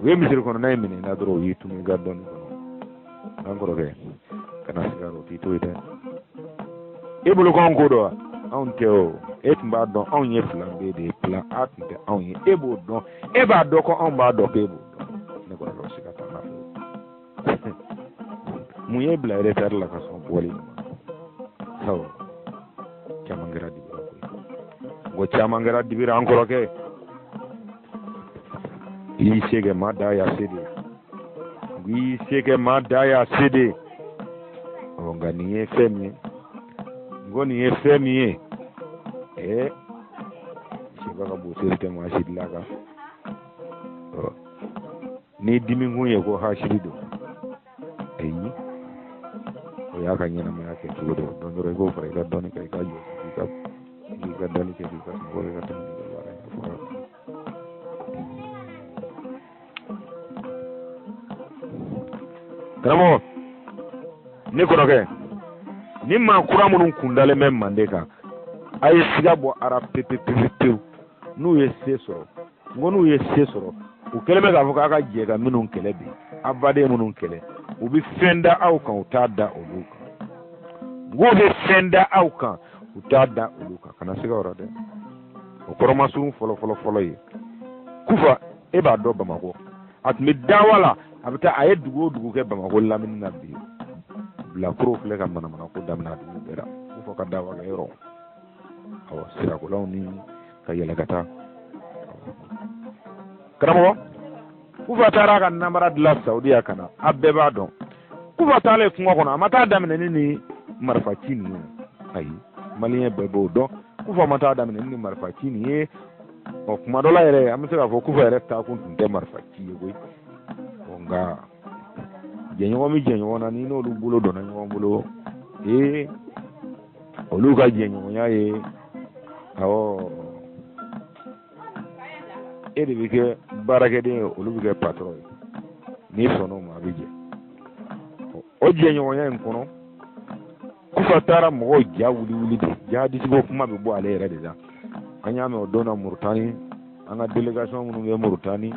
u ye misiri kɔnɔna in minɛ i la dɔrɔn, u y'i tunu i ka dɔnni kɔnɔ. An kɔrɔkɛ, kana siga, o t'i to yen dɛ. E bolo ko anw ko dɔn wa? Anw tɛ o. E tun b'a dɔn anw ye plan B de ye, plan A tun tɛ anw ye. E b'o dɔn, e b'a dɔn ko anw b'a dɔn k'e b'o dɔn. Ne kɔrɔkɛ, o siga t'an na fewu. Mun y'e bila retard la ka sɔn bɔli ma? Awɔ, caman kɛra dibira koyi. N ko caman kɛra dibira, an kɔrɔkɛ. I y'i se kɛ, maa dan y'a se de ye. I y'i se kɛ, maa dan y'a se de ye. Ɔ nka nin ye fɛn min ye, n ko nin ye fɛn min ye, ee, sɛba ka boseri tɛ maa si dilan kan. Ɔ n'i dimi kun ye ko hasidi don, ayi, o y'a ka ɲɛnamaya kɛ cogo dɔ dɔn dɔrɔn, i k'o fara i ka dɔnni kan, i ka jɔ k'i ka dali kɛ, k'i ka sunɔgɔ kɛ, ka tɛmɛ n'i ka baara ye. A fɔra karamɔgɔ, ne kɔrɔkɛ, ni maa kura minnu kun dalen bɛ mande kan, a ye siga bɔ ara pepepepepewu. N'u ye se sɔrɔ, n ko n'u ye se sɔrɔ, u kɛlen bɛ k'a fɔ k'a ka jɛ ka minnu kɛlɛ bi, a baden minnu kɛlɛ, u bɛ fɛn da aw kan, u t'a da olu kan. N k'u bɛ fɛn da aw kan, u t'a da olu kan. Kana siga o la dɛ. O kɔrɔmasurun fɔlɔ fɔlɔ fɔlɔ ye Kufa. E b'a dɔn Bamakɔ a tun bɛ dawa la, a bɛ taa, a ye dugu o dugu kɛ Bamakɔ lamini na bi, bilakorow filɛ ka manamana ko daminɛ a dugu bɛɛ la. Kufa ka dawa kɛ yɔrɔ, awɔ, sirakolaw ni ka yɛlɛ ka taa. Karamɔgɔ, Kufa taara a ka namara dilan Saudiya ka na, a bɛɛ b'a dɔn. Kufa taalen kungo kɔnɔ, a ma taa daminɛ ni ni marifa ci nin ye. Ayi, maliyɛn bɛɛ b'o dɔn, Kufa ma taa daminɛ ni marifa ci nin ye. Ɔ kuma dɔ la yɛrɛ, an bɛ se k'a fɔ Kufa yɛrɛ taakun tun tɛ marifa ci ye koyi. Ɔ nka jɛɲɔgɔn bɛ jɛɲɔgɔn na, ni n'olu bolo donna ɲɔgɔn bolo, ee, olu ka jɛɲɔgɔnya ye, awɔ, e de bɛ kɛ baarakɛden ye, olu bɛ kɛ patɔrɔn ye. N'i sɔnna o ma, a bɛ jɛ. O jɛɲɔgɔnya in kɔnɔ, Kufa taara mɔgɔw ja wuli wuli de, jihadisi ko kuma bɛ bɔ ale yɛrɛ de la. An y'a mɛn o don na Murutani, an ka délégation minnu bɛ Murutani,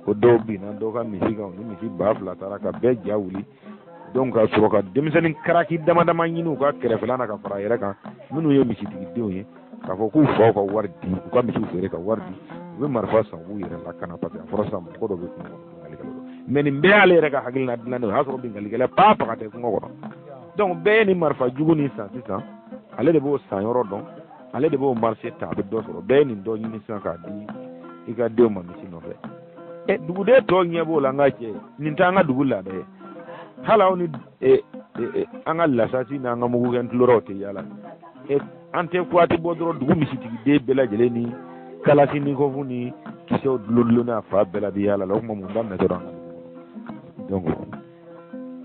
ko dɔw binna dɔw ka misi kan, ni misi 2000 taara ka bɛɛ ja wuli. Donc ka sɔrɔ ka denmisɛnnin karaki dama dama ɲini u ka kɛrɛfɛla na ka fara a yɛrɛ kan, minnu ye misitigidenw ye, k'a fɔ k'u faw ka wari di, u ka misiw feere ka wari di, u bɛ marifa san, u b'u yɛrɛ lakana, parce que a fɔra sisan mɔgɔ dɔ bɛ kungo kɔnɔ, binkannikɛla don. Mais nin bɛɛ y'ale yɛrɛ ka hakilina dilannen, o y'a sɔrɔ binkannikɛla paa paga tɛ kungo kɔnɔ. Donc bɛɛ ye nin marifa jugu nin san sisan, ale de b'o san yɔrɔ dɔn, ale de b'o marché ta, a bɛ dɔ sɔrɔ. Bɛɛ ye nin dɔ ɲini sisan k'a di i ka denw ma misi nɔfɛ. Ɛ, duguden tɔw ɲɛ b'o la. N ka cɛ, nin t'an ka dugu laada ye. Hali aw ni an ka lasasi n'an ka mugukɛ ntilɔrɔw tɛ yaala. An tɛ kuwati bɔ dɔrɔn, dugu misitigiden bɛɛ lajɛlen ni kalasinikɔfu ni kisɛw dulon n'a fa bɛɛ la bi yaala la. O tuma mun daminɛ dɔrɔn an ka dugu kɔnɔ? Donc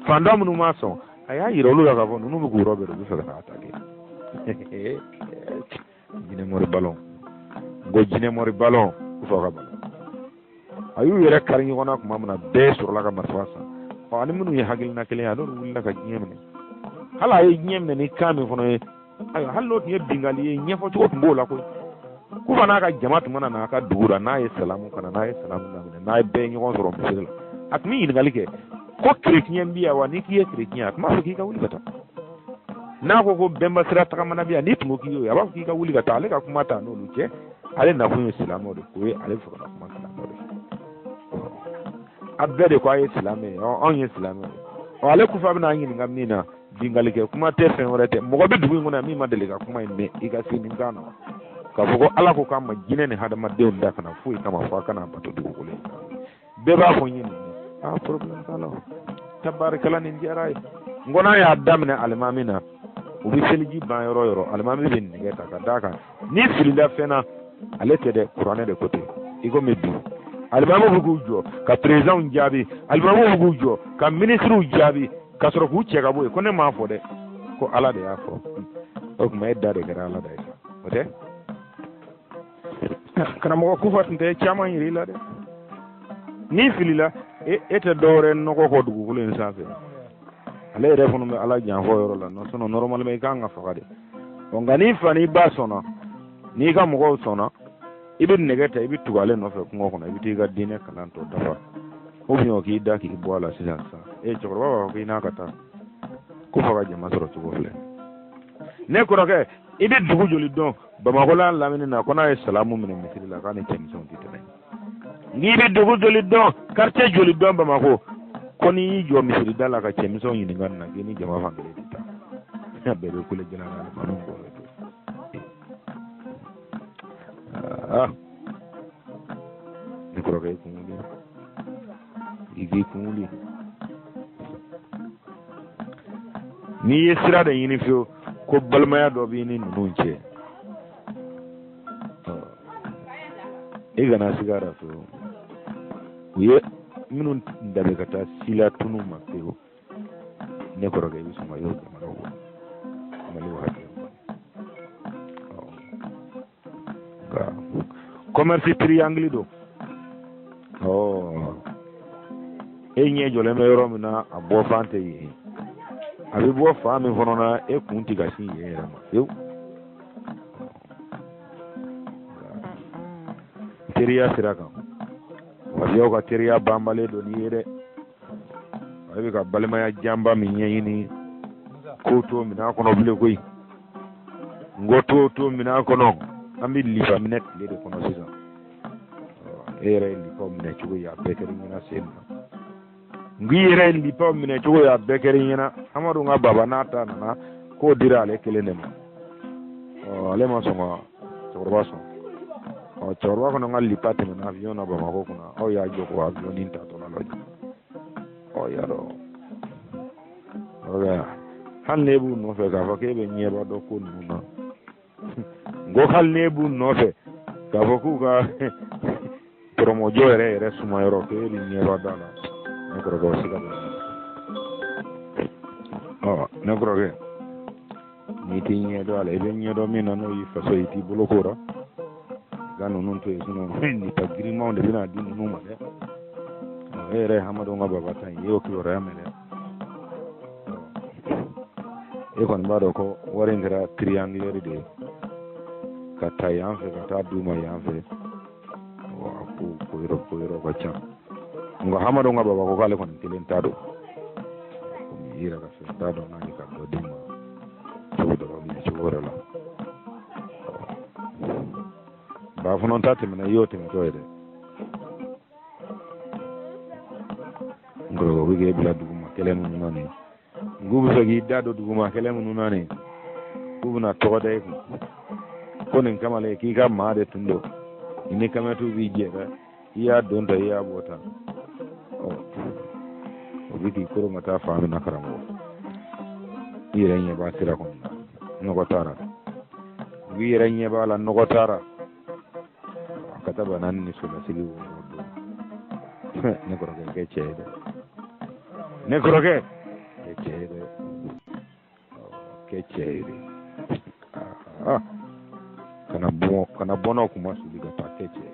fantan minnu ma sɔn, a y'a yira olu la k'a fɔ ninnu bɛ k'u yɔrɔ bɛɛ, u bɛ fɛ ka taa attaquer. Jinɛmɔri balon, n ko jinɛmɔri balon, Kufa ka balon. A y'u yɛrɛ kari ɲɔgɔn na tuma min na, bɛɛ sɔrɔla ka marifa san. Ɔ, ani minnu ye hakilina kelen ye, a n'olu wulila ka diɲɛ minɛ. Hali a ye diɲɛ minɛ ni kan min fana ye, ayiwa, hali n'o tun ye binkanni ye, ɲɛfɔcogo tun b'o la koyi. Kufa n'a ka jama tun mana n'a ka dugu la, n'a ye salamu kana, n'a ye salamu daminɛ, n'a ye bɛɛ ɲɔgɔn sɔrɔ misiri la, a tun bɛ ɲininkali kɛ ko kereciyɛn bi yan wa? N'i k'i ye kereciyɛn, a tun b'a fɔ k'i ka wuli ka taa. N'a ko ko bɛnba sira tagamana bi yan, n'i tun ko k'i y'o ye, a b'a fɔ k'i ka wuli ka taa. Ale ka kuma t'a n'olu cɛ, ale nakun ye silamɛw de ko ye, ale bɛ fɛ ka na kuma silamɛw de fɛ. A bɛɛ de ko a ye silamɛ ye, anw ye silamɛ ye. Ɔ, ale Kufa bɛna an ɲininka min na, binkanni kɛ kuma tɛ, fɛn wɛrɛ tɛ. Mɔgɔ bɛ dugu in kɔnɔ yan min ma deli ka kuma in mɛn i ka se nin kan na, k'a fɔ ko Ala ko k'a ma jinɛ ni hadamadenw da kana foyi kama fo a kana bato dugukolo in kan. Bɛɛ b'a fɔ n ye nin ye. Aa, problème t'a la, tabarikala, nin diyara a ye. N ko n'a y'a daminɛ alimami na, u bɛ seliji ban yɔrɔ o yɔrɔ, alimami bɛ nɛgɛ ta ka d'a kan. N'i filila fɛn na, ale tɛ dɛ, kuranɛ de ko ten. I komi bi alimamiw bɛ k'u jɔ ka perezanw jaabi, alimamiw bɛ k'u jɔ ka minisiriw jaabi, ka sɔrɔ k'u cɛ ka bɔ yen ko ne m'a fɔ dɛ, ko Ala de y'a fɔ. O tuma e da de kɛra Ala da ye sa, o tɛ? Karamɔgɔ Kufa tun tɛ caman yir'i la dɛ. N'i filila, e tɛ dɔwɛrɛ nɔgɔ kɔ dugukolo in sanfɛ. Ale yɛrɛ fana bɛ Ala janfɔ yɔrɔ la, non, sinon normalement i kan ka faga de. Ɔ, nka n'i fa n'i ba sɔnna, n'i ka mɔgɔw sɔnna, i bɛ nɛgɛ ta, i bɛ tugu ale nɔfɛ kungo kɔnɔ, i bɛ taa i ka diinɛ kalan tɔ dafa. Ou bien o k'i da k'i bɔ a la sisan sisan. E cɛkɔrɔba b'a fɔ k'i n'a ka taa ko fa ka jama sɔrɔ cogo filɛ. Ne kɔrɔkɛ, i bɛ dugu joli dɔn Bamakɔ la lamini na ko n'a ye salamu minɛ misiri la k'a ni cɛmisɛnw tɛ tɛmɛ? N'i bɛ dugu joli dɔn, quartier joli dɔn Bamakɔ, ko n'i y'i jɔ misiri da la ka cɛmisɛnw ɲininka nin na k'i ni jama fan kelen tɛ taa? Bɛɛ bɛ kule jala la, alimamiw bɔ bɛ to. Aa, ne kɔrɔkɛ, i kun wuli, i k'i kun wuli. N'i ye sira de ɲini fiyewu ko balimaya dɔ b'i ni ninnu cɛ, i kana siga a fiyewu. U ye minnu dabe ka taa sila tunu ma pewu, ne kɔrɔkɛ, i bɛ sɔn ka y'o jamanaw bɔ Mali waati. Nka commerce triangle don. Ɔ, e ɲɛ jɔlen bɛ yɔrɔ min na, a bɔ fan tɛ yen, a bɛ bɔ fan min fana na, e kun tɛ ka sin yen yɛrɛ ma fiyewu. Teriya sira kan, wahabiyaw ka teriya banbalen don n'i ye dɛ. Ale bɛ ka balimaya janba min ɲɛɲini, k'o t'o minɛn kɔnɔ bilen koyi. N ko t'o to minɛn kɔnɔ, an bɛ lifa minɛ tile de kɔnɔ sisan. E yɛrɛ ye lifaw minɛ cogo ye, a bɛɛ kɛra i ɲɛna sen na. N k'i yɛrɛ ye lifaw minɛ cogo ye, a bɛɛ kɛra i ɲɛna. Amadu ka baba n'a ta nana k'o dira ale kelen de ma. Ɔ, ale ma sɔn ka cɛkɔrɔba sɔn. Ɔ, cɛkɔrɔba fana ka lipa tɛmɛna avion na Bamakɔ kunna, aw y'a jɔ ko avion nin tatɔ la lajɛ. Ɔ, y'a dɔn, hali n'e b'u nɔfɛ k'a fɔ k'e bɛ ɲɛba dɔn ko ninnu na, n ko hali n'e b'u nɔfɛ k'a fɔ k'u ka tɔrɔmɔjɔ yɛrɛ yɛrɛ suma yɔrɔ, k'e bɛ ɲɛba dɔn a la, ne kɔrɔkɛ, o siga bɛ. Ɔ, ne kɔrɔkɛ, n'i t'i ɲɛ dɔn a la, i bɛ ɲɛ dɔn min na, n'o y'i faso ye, i t'i bolo ko la, i ka ninnu to yen. Sinon lipa girimanw de bɛna di ninnu ma dɛ. E yɛrɛ ye Hamadu ka baba ta in, i y'o kibaruya mɛn dɛ. E kɔni b'a dɔn ko wari in kɛra triangulaire de ye, ka taa yan fɛ, ka taa d'u ma yan fɛ. Ko ko yɔrɔ ko yɔrɔ ka ca. Nka Hamadu ka baba ko k'ale kɔni kelen ta don. Komi i yɛrɛ ka fɛn t'a dɔn n'a ye ka dɔ d'i ma cogo dɔ la, minɛ cogo wɛrɛ la. Ba fana ta tɛmɛna, i y'o tɛmɛtɔ ye dɛ. N kɔrɔkɛ, u bɛ k'e bila duguma kɛlɛ minnu na nin, k'u bɛ fɛ k'i da don duguma kɛlɛ minnu na nin, k'u bɛna tɔgɔ da i kun ko nin kamalen k'i ka maa de tun don, i ni kamɛtiw b'i jɛ dɛ, i y'a don ta, i y'a bɔ ta. Ɔ, o bɛ k'i koron ka taa fan min na, karamɔgɔ, i yɛrɛ ɲɛ b'a sira kɔni na, nɔgɔ taara. I yɛrɛ ɲɛ b'a la, nɔgɔ taara ka taa bana ni solasigi wɔɔrɔ don. Ne kɔrɔkɛ, kɛ cɛ ye dɛ. Ne kɔrɔkɛ, kɛ cɛ ye dɛ, kɛ cɛ ye dɛ. Kana bɔ, kana bɔnɔ kuma suli ka taa, kɛ cɛ ye.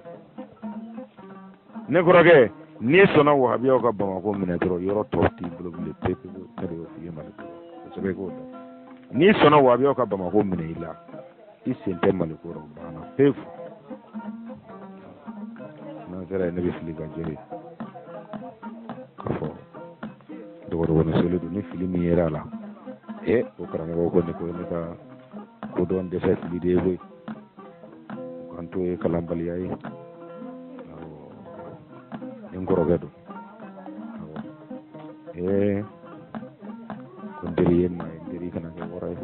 Ne kɔrɔkɛ, n'i sɔnna wahabiyaw ka Bamakɔ minɛ dɔrɔn, yɔrɔ tɔ t'i bolo bilen pewu pewu. Ne de y'o f'i ye Mali ko kosɛbɛ, i k'o dɔn. N'i sɔnna wahabiyaw ka Bamakɔ minɛ i la, i sen tɛ Mali ko rɔ, o banna pewu. N'an sera yen, ne bɛ fili ka jɛ yen k'a fɔ dɔgɔdɔgɔnin soli don. Ni fili min yera a la, e o karamɔgɔ ko ne ko ne ka kodɔn dɛsɛ fili de ye koyi, o kan t'o ye kalanbaliya ye. Ni n kɔrɔkɛ don, ee ko n teri ye maa ye, n teri kana kɛ wɔrɔ ye.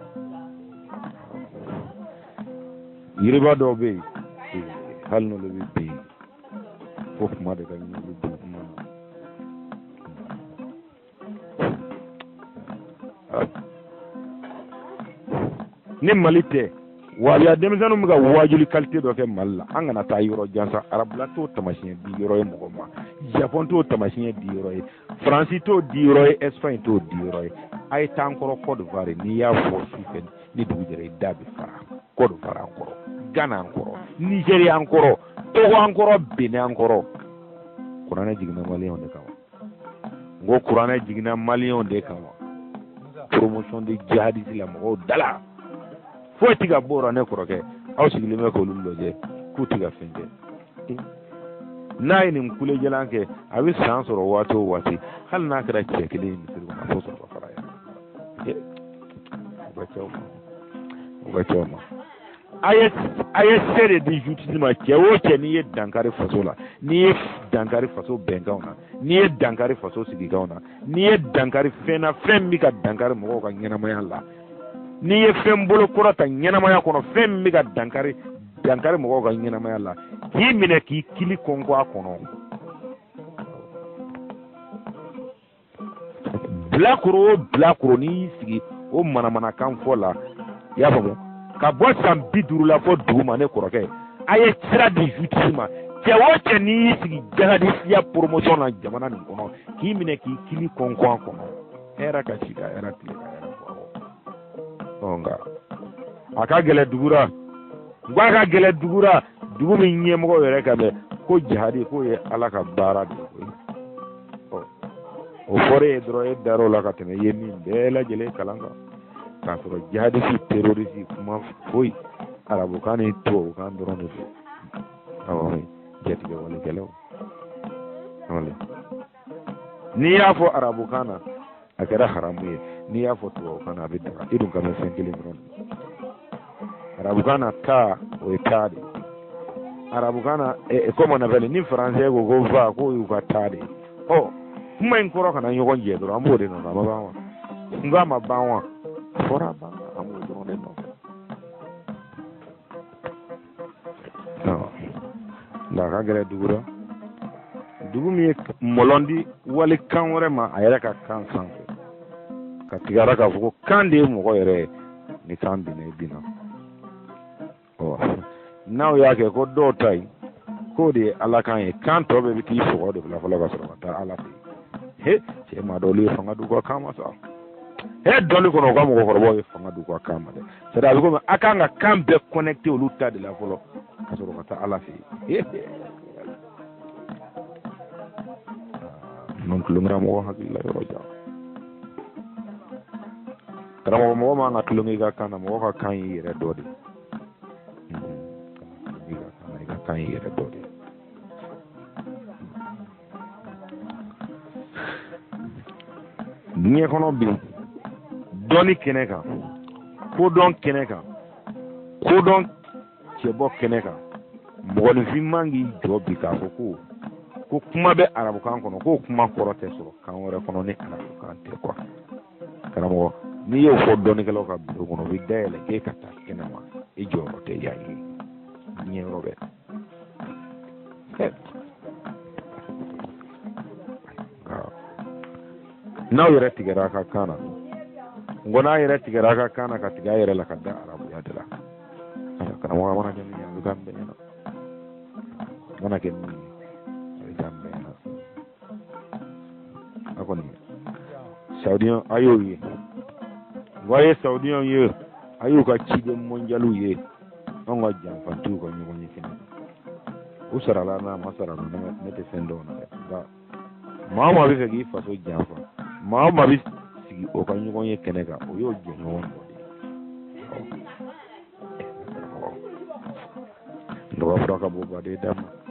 Yiriba dɔw bɛ yen, hali n'olu bɛ bin, fo kuma de ka ɲini olu bin kuma na. Ni Mali tɛ, wahabiya denmisɛnninw bɛ ka wajuli qualité dɔ kɛ Mali la. An kana taa yɔrɔ jan sa, arabula t'o taamasiyɛn di yɔrɔ ye mɔgɔ ma, Japon t'o taamasiyɛn di yɔrɔ ye, Faransi t'o di yɔrɔ ye, Espagne t'o di yɔrɔ ye. A ye taa an kɔrɔ Côte d'Ivoire, n'i y'a fɔ su fɛ ni dugu jɛra, i da bɛ fara. Côte d'Ivoire an kɔrɔ, Ghana an kɔrɔ, Nigeria an kɔrɔ, Togo an kɔrɔ, Benin an kɔrɔ. Kuranɛ jiginna maliyɛnw de kama. N ko kuranɛ jiginna maliyɛnw de kama. Promotion de jihadiste la mɔgɔw da la, foyi tɛ ka bɔ o la. Ne kɔrɔkɛ, aw sigilen bɛ k'olu lajɛ k'u tɛ ka fɛn kɛ. N'a ye nin kulejalan kɛ, a bɛ san sɔrɔ waati o waati, hali n'a kɛra cɛ kelen ye misiri kɔnɔ, a b'o sɔrɔ ka fara yan. O ka ca o ma, o ka ca o ma. A ye se de di justice ma. Cɛ o cɛ, n'i ye dankari faso la, n'i ye dankari faso bɛnkanw na, n'i ye dankari faso sigikanw na, n'i ye dankari fɛn na, fɛn min bɛ ka dankari mɔgɔw ka ɲɛnamaya la, n'i ye fɛn bolo kɔrɔ ta ɲɛnamaya kɔnɔ, fɛn min bɛ ka dankari mɔgɔw ka ɲɛnamaya la, k'i minɛ k'i kili kɔnkɔn a kɔnɔ. Bilakoro o bilakoro, n'i y'i sigi o manamanakan fɔ la, i y'a faamu, ka bɔ san 50 la fɔ dugu ma, ne kɔrɔkɛ, a ye sira di justice ma. Cɛ o cɛ, n'i y'i sigi jihadisiya promotion na jamana nin kɔnɔ, k'i minɛ k'i kili kɔnkɔn a kɔnɔ, hɛrɛ ka si ka hɛrɛ tile ka hɛrɛ bɔ. Ɔ nka a ka gɛlɛ dugu la, n ko a ka gɛlɛ dugu la, dugu min ɲɛmɔgɔ yɛrɛ ka mɛn ko jihadi k'o ye Ala ka baara de ye koyi. O fɔra e ye dɔrɔn, e dar'o la ka tɛmɛ i ye min bɛɛ lajɛlen kalan kan, k'a sɔrɔ jihadisi terroriste kuma foyi, arabukan ni tubabukan dɔrɔn de don. Awɔ, jatigɛ walekɛlaw, n'i y'a fɔ arabukan na, a kɛra haramu ye, n'i y'a fɔ tubabukan na, a bɛ daga. I dun ka mɛn fɛn kelen dɔrɔn de. Arabukan na taa, o ye taa de ye. Arabukan na, comme on appelle, ni français ko ko va, k'o y'u ka taa de ye. Ɔ kuma in kɔrɔ kana ɲɔgɔn jɛ dɔrɔn, an b'o de nɔfɛ. A ma ban wa? N ko a ma ban wa? A fɔra a banna, an b'o dɔrɔn de nɔfɛ. Nka a ka gɛlɛn dugu la, dugu min ye mɔlɔn di wali kan wɛrɛ ma a yɛrɛ ka kan sanfɛ, ka tigɛ a la k'a fɔ ko kan de ye mɔgɔ yɛrɛ ye. Ni kan binna, i binna. Ɔ n'aw y'a kɛ ko dɔw ta yen k'o de ye Ala kan ye, kan tɔ bɛɛ bɛ t'i sɔgɔ de la fɔlɔ ka sɔrɔ ka taa Ala fɛ yen. He cɛ, maa dɔw ye fanga d'u ka kan ma sa. He dɔnni kɔnɔ, u ka mɔgɔkɔrɔbaw ye fanga d'u ka kan ma dɛ. C'est à dire, a bɛ komi a kan ka kan bɛɛ connecté olu ta de la fɔlɔ ka sɔrɔ ka taa Ala fɛ yen. Ninnu tulonkɛra mɔgɔ hakili la yɔrɔ jan. Karamɔgɔ, mɔgɔ man ka tulonkɛ i ka kan na. Mɔgɔ ka kan y'i yɛrɛ dɔ de ye. I ka kan y'i yɛrɛ dɔ de ye. Diɲɛ kɔnɔ bi, dɔnni kɛnɛ kan, kodɔn kɛnɛ kan, kodɔn cɛbɔ kɛnɛ kan, mɔgɔninfin man k'i jɔ bi k'a fɔ ko kuma bɛ arabukan kɔnɔ, k'o kuma kɔrɔ tɛ sɔrɔ kan wɛrɛ kɔnɔ ni arabukan tɛ quoi. Karamɔgɔ, n'i y'o fɔ dɔnnikɛlaw ka biro kɔnɔ, u bɛ dayɛlɛ k'e ka taa kɛnɛma, i jɔyɔrɔ tɛ yan ye diɲɛ yɔrɔ bɛɛ. N'aw yɛrɛ tigɛra a ka kan na, n ko n'a yɛrɛ tigɛra a ka kan na ka tigɛ a yɛrɛ la ka da arabuya de la, karamɔgɔ, a mana kɛ min ye, a bɛ k'an bɛɛ ɲɛna. A mana kɛ min ye, a bɛ k'an bɛɛ ɲɛna. A kɔni saudiyɛn, a y'o ye wa? A ye saudiyɛnw ye, a y'u ka ciden mondialiw ye. Anw ka janfantiw ka ɲɔgɔn ye kɛnɛ kan. U sarala n'a ma sara na, ne tɛ fɛn dɔn na dɛ. Nka maa o maa bɛ fɛ k'i faso janfa, maa o maa bɛ sigi o ka ɲɔgɔn ye kɛnɛ kan, o y'o jɛɲɔgɔn dɔ de ye. Dɔgɔ fura ka bɔ baden da ma.